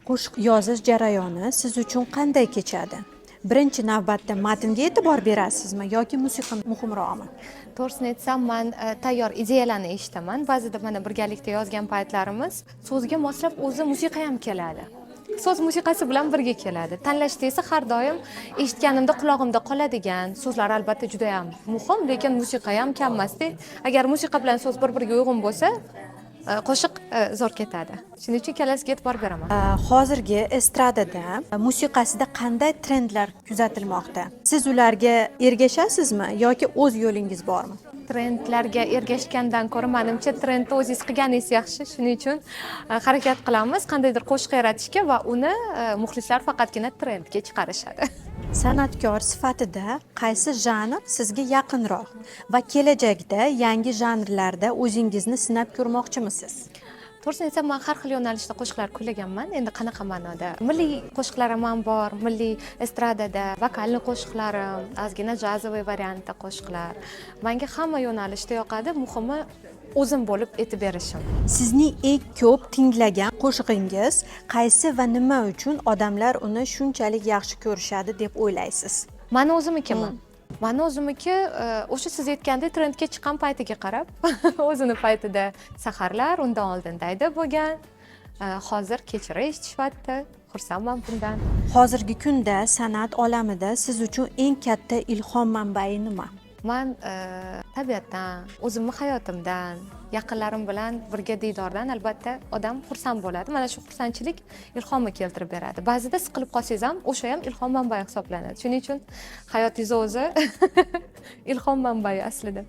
Qo'shiq yozish jarayoni siz uchun qanday kechadi? Birinchi navbatda matnga e'tibor berasizmi yoki musiqa muhimroqmi? To'g'risini aytsam, man tayyor ideyalarni eshitaman. Ba'zida mana birgalikda yozgan paytlarimiz so'zga moslab o'zi musiqa ham keladi, so'z musiqasi bilan birga keladi. Tanlashda esa har doim eshitganimda qulog'imda qoladigan so'zlar albatta juda yam muhim, lekin musiqa ham kam emasda. Agar musiqa bilan so'z bir biriga uyg'un bo'lsa, qo'shiq zo'r ketadi. Shuning uchun ikkalasiga e'tibor beraman. Hozirgi estradada musiqasida qanday trendlar kuzatilmoqda? Siz ularga ergashasizmi yoki o'z yo'lingiz bormi? Trendlarga ergashgandan ko'ra, manimcha, trendni o'zingiz qilganingiz yaxshi. Shuning uchun harakat qilamiz qandaydir qo'shiq yaratishga va uni muxlislar faqatgina trendga chiqarishadi. San'atkor sifatida qaysi janr sizga yaqinroq va kelajakda yangi janrlarda o'zingizni sinab ko'rmoqchimisiz? To'g'risini aytsam, man har xil yo'nalishda qo'shiqlar kuylaganman. Endi qanaqa ma'noda? Milliy qo'shiqlarim ham bor, milliy estradada вокальный qo'shiqlarim, ozgina джазовый variantda qo'shiqlar. Manga hamma yo'nalishda yoqadi, muhimi o'zim bo'lib aytib berishim. Sizning eng ko'p tinglagan qo'shig'ingiz qaysi va nima uchun odamlar uni shunchalik yaxshi ko'rishadi deb o'ylaysiz? Mani o'zimnikimi? Mani o'zimniki o'sha siz aytgandek trendga chiqqan paytiga qarab, o'zini paytida "Saharlar", undan oldin "Daydi" bo'lgan. Hozir "Kechira" eshitishyapti, xursandman bundan. Hozirgi kunda san'at olamida siz uchun eng katta ilhom manbai nima? Man tabiatdan, o'zimni hayotimdan, yaqinlarim bilan birga diydordan albatta odam xursand bo'ladi. Mana shu xursandchilik ilhomni keltirib beradi. Ba'zida siqilib qolsangiz ham, o'sha ham ilhom manbai hisoblanadi. Shuning uchun hayotingiz o'zi ilhom manbai aslida.